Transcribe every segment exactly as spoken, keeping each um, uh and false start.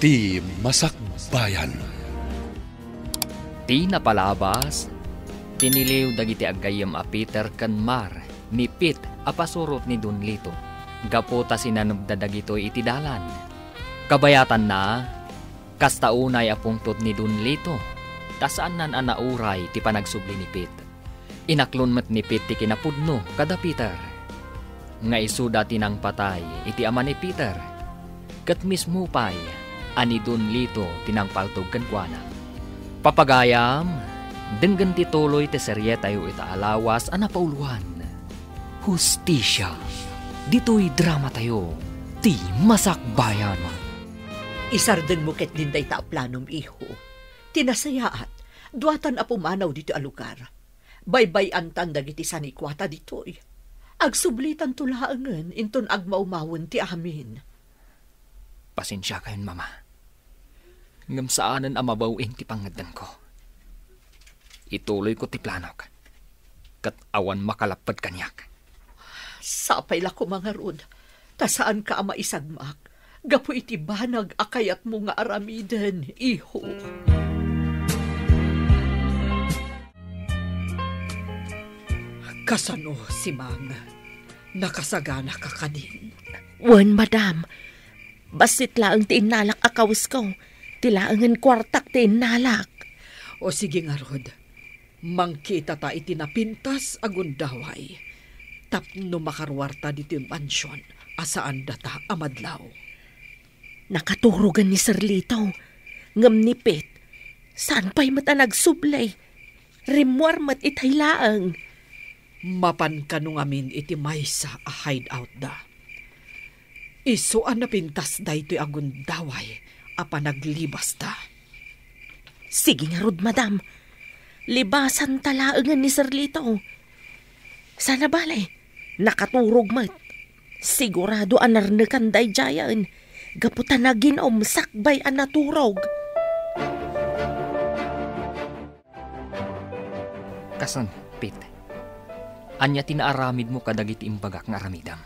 Ti Masakbayan. Ti napalabas, tiniliw dagiti aggayyem a Peter ken Mar ni Pete a pasurot ni Don Lito, gapu ta sinanebda dagitoy iti dalan. Kabayatanna, kasta unay a pungtot ni Don Lito, ta saannan a nauray ti panagsubli ni Pete. Inaklon met ni Pete ti kinapudno kada Peter, nga isuda ti nangpatay iti ama ni Peter, ket mismo pay a ni Don Lito ti nangpaltog kenkuana. Papagayam, denggen ti tuloy ti serietayo ita a lawas a napauloan, Hustisia. Ditoy dramatayo, Ti Masakbayan. Isardengmo ketdin dayta a planom, iho. Ti nasayaat, duatan a pumanaw ditoy a lugar. Baybay-antan dagiti sanikuata ditoy. Agsublitanto laengen inton agmawmawen ti amin. Pasensiakayon, Mama. Ngem saanen a mabaw-in ti pangngeddengko. Ituloyko ti planok, ket awan makalapped kaniak. Sapay la koma ngarud, ta saanka a maisagmak gapu iti banag a kayatmo nga aramiden, iho. Kasano, Simang? Nakasaganaka kadin? Wen, madam. Bassit laeng ti innalak a kawesko. Ti laengen kuartak ti innalak. O sige ngarud, mangkitata iti napintas a gundaway tapno makaruarta ditoy mansion a saan data a madlaw. Nakaturogen ni Sir Lito, ngem ni Pete, saan pay met a nagsubli. Rimmuar met itay laeng. Mapan kano ngamin iti maysa a hideout da. Isu a napintas daytoy a gundaway a panaglibasta. Sige ngarud, madam. Libasanta laengen ni Sir Lito. Sana bale, nakaturog met. Sigurado a narnekan daydiayen, gapu ta naginom sakbay a naturog. Kasan, Pete? Ania ti naaramidmo kadagiti imbagak nga aramidem?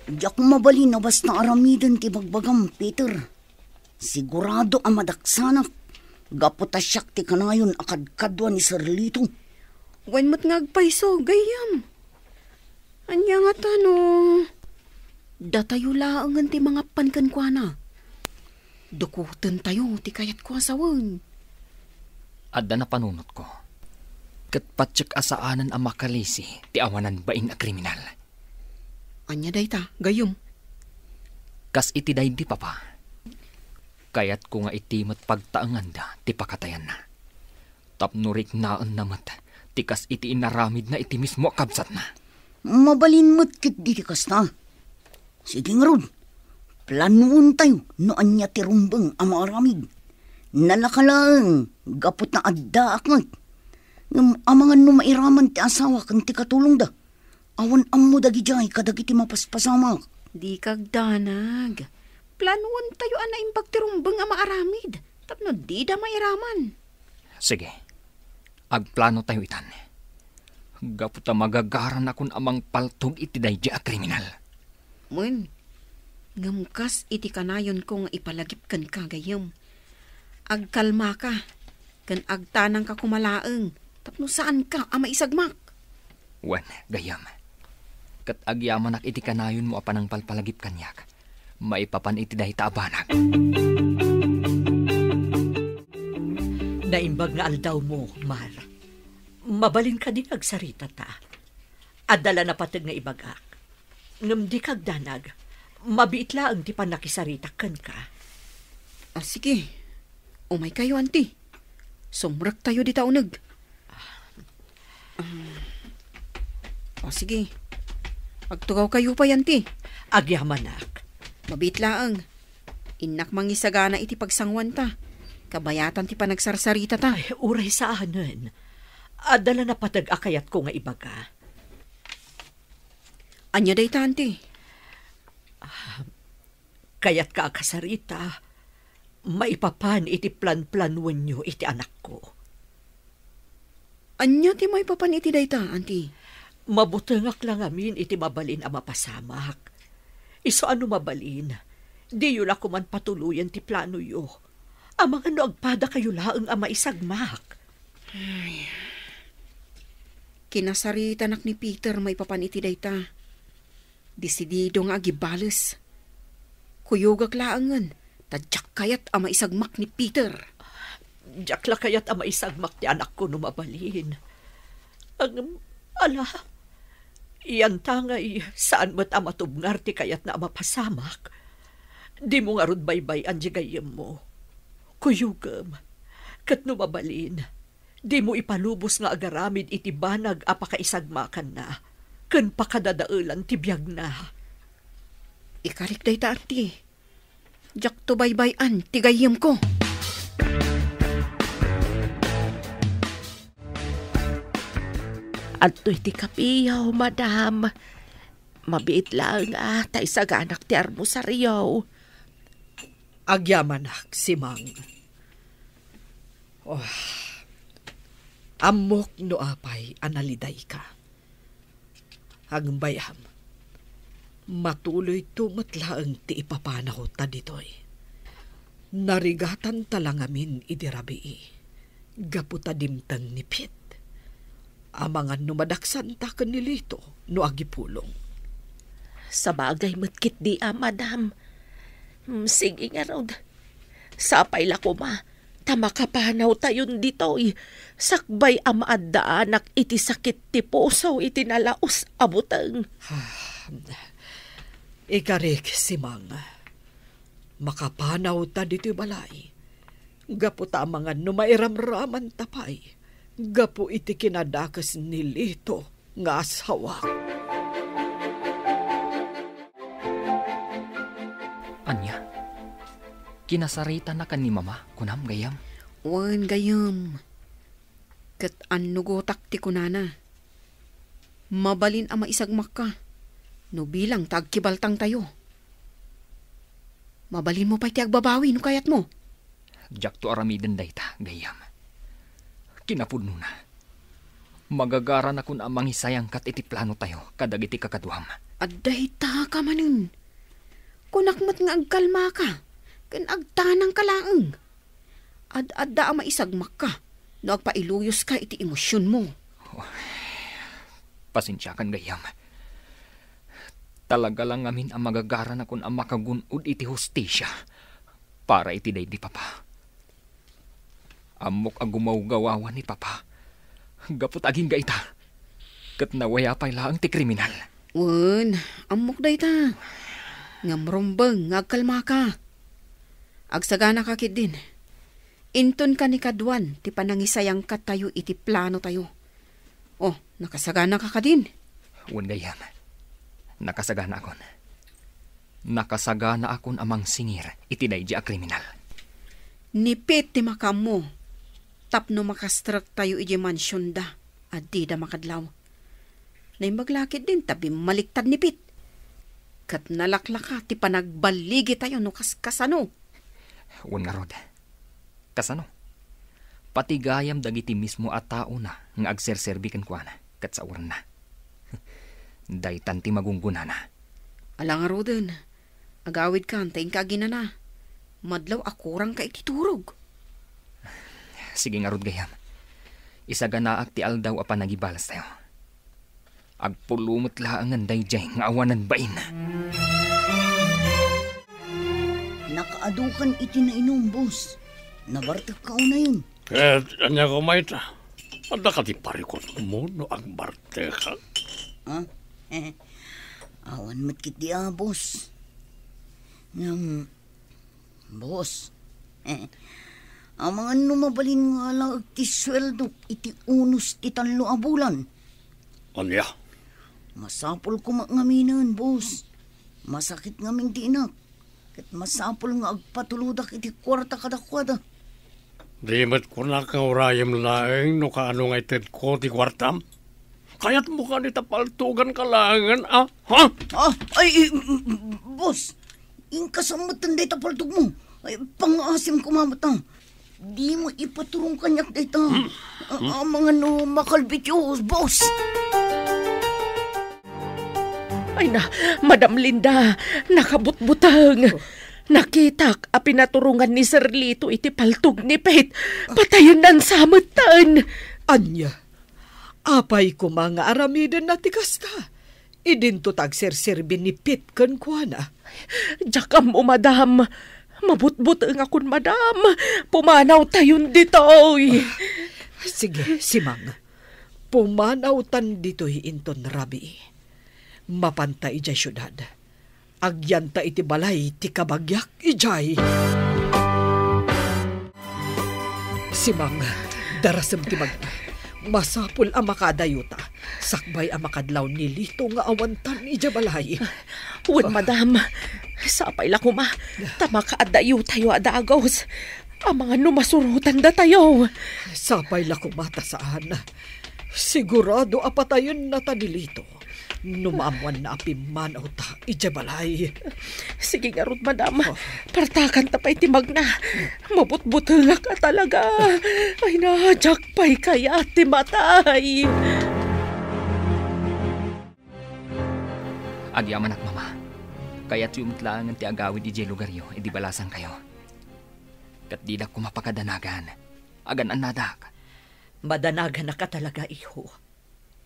Diak mabalin a basta aramiden ti bagbagam, Peter. Sigurado a madaksanak, gapu ta siak ti kanayon a kadkadua ni Sir Lito. Wen met nga agpayso, gayyem. Ania ngata no datayo laengen ti mangappan kenkuana? Dukotentayo ti kayatko a sawen. Adda napanunotko, ket patiek a saanen a makalisi ti awanan bain a kriminal. Ania dayta, gayyem? Kas iti daydi, Papa, kayatko nga iti met pagtaenganda ti pakatayanna. Tapno riknaenna met ti kas iti inaramidna iti mismo a kabsatna. Mabalin met ketdi ti kasta. Sige ngarud, planoentayo no ania ti rumbeng a maaramid. Nalaka laeng gapu ta addaak met. Ngem amangan no mairaman ti asawa ken ti katulongda. Awan ammo dagidiay kadagiti mapaspasamak. Dika agdanag. Planoentayo a naimbag ti rumbeng a maaramid tapno dida mairaman. Sige. Agplano tayo itan. Gapu ta magagaranakon a mangpaltog iti daydi a kriminal. Wen, ngem kas iti kanayonko nga ipalagip kenka, gayyem. Agkalmaka, ken agtanangka koma laeng tapno saanka a maisagmak. Wen, gayyem. Ket agyamanak iti kanayonmo a panangpalpalagip kaniak maipapan iti dayta a banag. Naimbag nga aldawmo, Mar. Mabalin kadi nga agsaritata. Adda la napateg nga ibagak. Ngem dika agdanag. Mabiit laeng ti pannakisaritak kenka. Ah, sige. Umaykayo, anti. Sumrektayo dita uneg. Ah. O, sige. Agtugawkayo pay, anti. Agyamanak. Mabiit laeng. Innak mangisagana iti pagsanguanta. Kabayatan ti panagsarsaritata. Ay, uray saanen. Adda la napateg a kayatko nga ibaga. Ania dayta, anti? Ah, kayatka a kasarita maipapan iti planplanoenyo iti anakko. Ania ti maipapan iti dayta, anti? Mabutengak la ngamin iti mabalin a mapasamak. Isu a no mabalin, Diyo la koman patuloyen ti planoyo. Amangan no agpadakayo laeng a maisagmak. Kinasaritanak ni Peter maipapan iti dayta. Desidido nga agibales. Kuyogak laengen, ta diak kayat a maisagmak ni Peter. Diak la kayat a maisagmak ti anakko no mabalin. Ngem, ala, yantangay, saan met a matubngar ti kayatna a mapasamak. Dimo ngarud baybay-an diay gayyemmo. Kuyogem, ket no mabalin, dimo ipalubos nga agaramid iti banag a pakaisagmakanna ken pakadadaelan ti biagna. Ikarik dayta, Auntie. Diakto baybay-an ti gayyemko. Adtoy ti kapiyo, madam. Mabiit laeng a ta isaganak ti armosario. Agyamanak, Simang. Oh, ammok no apay a nalidayka. Agbayam, matuloyto met laeng ti ipapanawta ditoy. Narigatanta la ngamin idi rabii, gapu ta dimteng ni Pete. Amangan no madaksanta ken ni Lito no agipulong. Sabagay met ketdi a, madam. Mm, sige ngarud. Sapay la koma ta makapanawtayon ditoy, sakbay a maaddaanak iti sakit ti puso iti nalaus a buteng. Ikarik, Simang, makapanawta ditoy balay, gapu ta amangan no mairamramanta pay gapu iti kinadakes ni Lito nga asawak. Ania? Kinasaritanaka ni Mama, kunam, gayyem? Wen, gayyem. Ket annugotak ti kunana. Mabalin a maisagmakka no bilang ta agkibaltangtayo. Mabalinmo pay ti agbabawi no kayatmo. Diakto aramiden dayta, gayyem. Kinapudnona, magagaranakon a mangisayangkat iti planotayo kadagiti kakaduam. Adda itaka manen. Kunak met nga agkalmaka ken agtanangka laeng. Ad-adda a maisagmakka no agpailuyoska iti emosionmo. Pasensiakan, gayyem. Talaga la ngamin a magagaranakon a makagun-od iti hustisia para iti daydi papa. Ammok a gumawgawawan ni papa gapu ta agingga ita, ket nawaya pay laeng ti kriminal. Wen, ammok dayta. Ngem rumbeng nga agkalmaka. Agsaganaka ketdin. Inton kanikaduan ti panangisayangkatayo iti planotayo. Oh, nakasaganaka kadin? Wen, gayyem. Nakasaganaakon. Nakasaganaakon a mangsingir iti daydi a kriminal. Ni Pete ti makaammo tapno makastrektayo idiay mansionda a dida makadlaw. Naimbag la ketdin ta bimmaliktad ni Pete. Ket nalaklaka ti panagballigitayo no kaskasano. Wen ngarud. Kasano? Pati gayam dagiti mismo a taona nga agserserbi kenkuana ket saorenna. Daytan ti magunggunana. Ala ngaruden, agawidkan ta inka aginana. Madlaw a kurangka iti turog. Sige ngarud, gayyem. Isaganaak ti aldaw a panagibalestayo. Agpulong met laengen daydiay nga awanan bain. Nakaadukan iti nainum, boss. Nabartekka unayon. Ket ania koma ita? Adda kadi parikutmo no agbartekak? Ah? Awan met ketdi a, boss. Ngem, boss, amangan no mabalin nga alaek ti sueldok iti unos ti tallo a bulan. Ania? Masapul koma ngaminen, boss. Masakit ngamin ti inak. Ket masapul nga agpatulodak iti kuarta kadakuada. Di met kunak nga urayem laeng no kaano nga itedko ti kuartam? Kayatmo kadi ta paltoganka laengen, a? Ha? Ah, ay, eh, boss, inka sa metten dayta paltogmo. Ay, pangngaasim koma met, a. Dimo ipaturong kaniak dayta. Hmm? A-, amangan no makalbityo, boss. Ay na, Madam Linda, nakabutbuteng. Nakitak a pinaturongan ni Sir Lito iti paltog ni Pete. Patayennan sa metten. Ania? Apay koma nga aramidenna ti kasta? Idinto ta agserserbi ni Pete kenkuana. Diak ammo, madam. Mabutbutengakon, madam. Pumanawtayon ditoy. Sige, Simang. Pumanawtan ditoy inton rabii. Mapanta idiay siudad. Agyanta iti balay ti kabagiak idiay. Simang, darasem ti magna. Masapul a makaadayuta sakbay a makadlaw ni Lito nga awantan idiay balay. Wen, madam, sapay la koma ta makaadayutayo a dagus. Amangan no masurotan datayo. Sapay la koma ta saan. Sigurado a patayenna ta ni Lito no maammoanna a pimmanawta idiay balay. Sige ngarud, madam. Oh. Partakanta pay ti magna. Mabutbutengak a talaga. Ay, na, diak pay kayat ti matay. Agyamanak, Mama. Kayatyo met laengen ti agawid idiay lugaryo idi balasangkayo. Ket didak koma pakadanagan. Agan-annadak. Madanaganak a talaga, iho.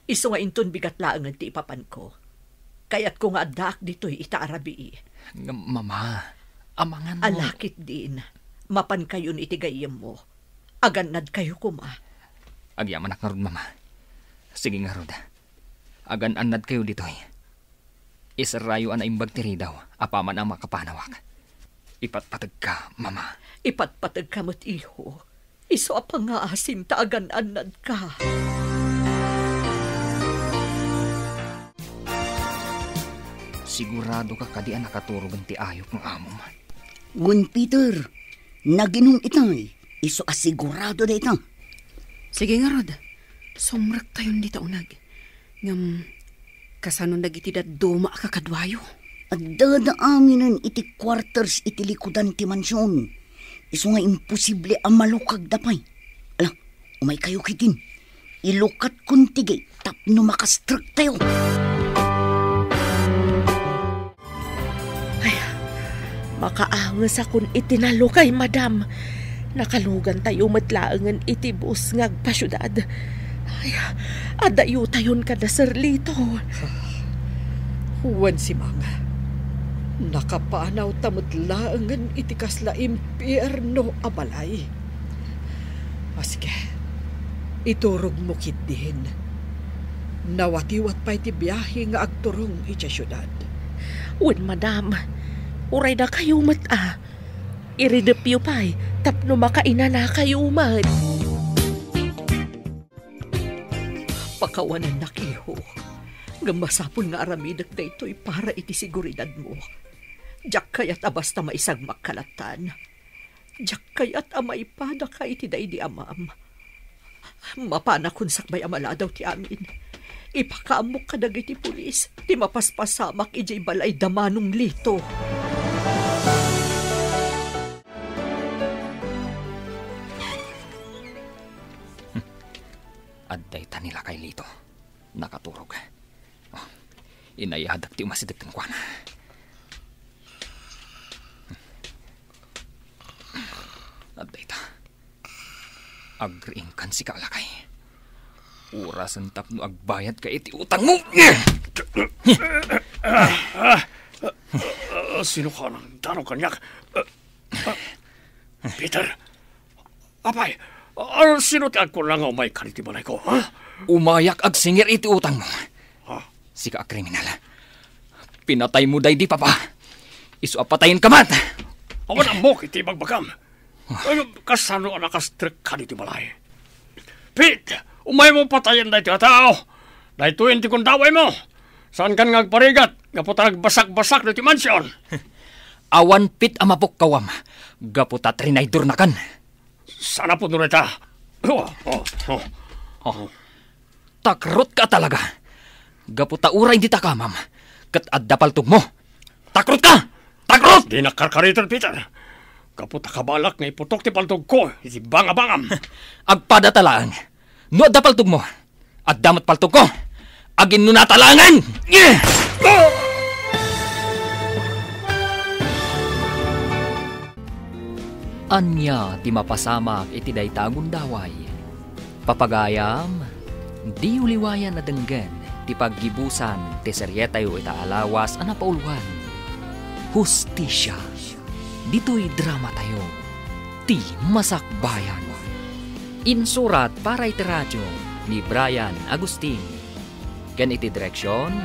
Isu nga inton bigat laengen ti ipapanko, kayatko nga addaak ditoy ita a rabii. Ngem, Mama, amangan no... Ala, ketdin, mapankayon iti gayyemmo. Agannadkayo koma. Agyamanak ngarud, Mama. Sige ngarud. Agan-annadkayo ditoy. Iserrayo a naimbag ti ridaw apaman a makapanawak. Ipatpategka, Mama. Ipatpategka met, iho. Isu a pangngaasim ta agan-annadka. Siguradoka kadi a nakaturogen ti ayup nga amom? Wen, Peter, naginum itay. Isu a sigurado dayta. Sige ngarud, sumrektayon dita uneg. Ngem, kasano dagiti dadduma a kakaduayo? Addada aminen iti quarters iti likudan ti mansion. Isu nga imposible a malukagda pay. Ala, umaykayo ketdin. Ilukatkon ti gate tapno makastrektayo. Ay, makaangesakon iti nalukay, madam. Nakalugantayo met laengen iti bus nga agpasiudad. Ay, adayutayon kada Sir Lito. Wen, Simang, nakapanawta met laengen iti kasla impierno a balay. A, sige. Iturogmo ketdin. Nawatiwat pay ti biahe nga agturong idiay siudad. Wen, madam. Uray dakayo met a. Iridepyo pay tapno makainanakayo met. Pakawanennak, iho. Ngem masapul nga aramidek daytoy para iti seguridadmo. Diak kayat a basta maisagmak ka lattan. Diak kayat a maipadaka iti daydi amam. Mapanakon sakbay a maladaw ti amin. Ipakaammok kadagiti pulis ti mapaspasamak idiay balay da Manong Lito. Adda ita ni Lakay Lito. Nakaturog. Oh, inayadak ti umasideg kenkuana. Adda ita. Agriingkan sika, Lakay. Orasen tapno agbayadka iti utangmo. Ah, sino ka nang dano kaniak? Ah, Peter, apay, a-, a-, sino ti agkuna nga umayka iti balayko, ha? Umayak agsingir iti utangmo. Ha? Sika a kriminal. Pinataymo daydi papa. Isu a patayenka met. Awan ammok iti ibagbagam. Ay, kasano a nakastrekka iti balay? Pete, umaymo patayen daytoy a tao. Daytoyen ti gundawaymo. Saankan nga agparigat gapu ta nagbasakbasak daytoy mansion. Awan pit a mapukkawam gapu ta trinaydornakan. Saan a pudno dayta? Oh, oh, oh. Oh. Takrotka talaga. Gapu ta uray dita kamam, ket adda paltogmo. Takrotka! Takrot! Dinak karkariten, Peter. Gapu ta kabalak nga iputok ti paltogko iti bangabangam. Agpadata laeng. No adda paltogmo, adda met paltogko. Aginnunata laengen! Ania ti mapasamak iti dayta a gundaway? Papagayam, diyo liwayan a denggen ti paggibusan ti serietayo ita a lawas a napauluan, Hustisia. Ditoy dramatayo, Ti Masakbayan. Insurat para iti radio ni Brian Agustin. Ken iti direksion,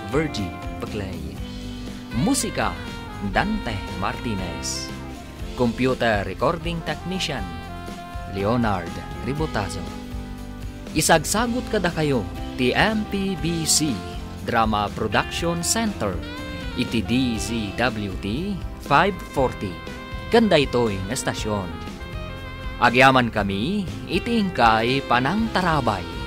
Virgie Peclay. Musika, Dante Martinez. Computer Recording Technician, Leonard Ribotazo. Isagsagut kadakayo ti M P B C Drama Production Center iti D Z W T five forty ken daytoy nga estasion. Agyamankami iti inkay panangtarabay.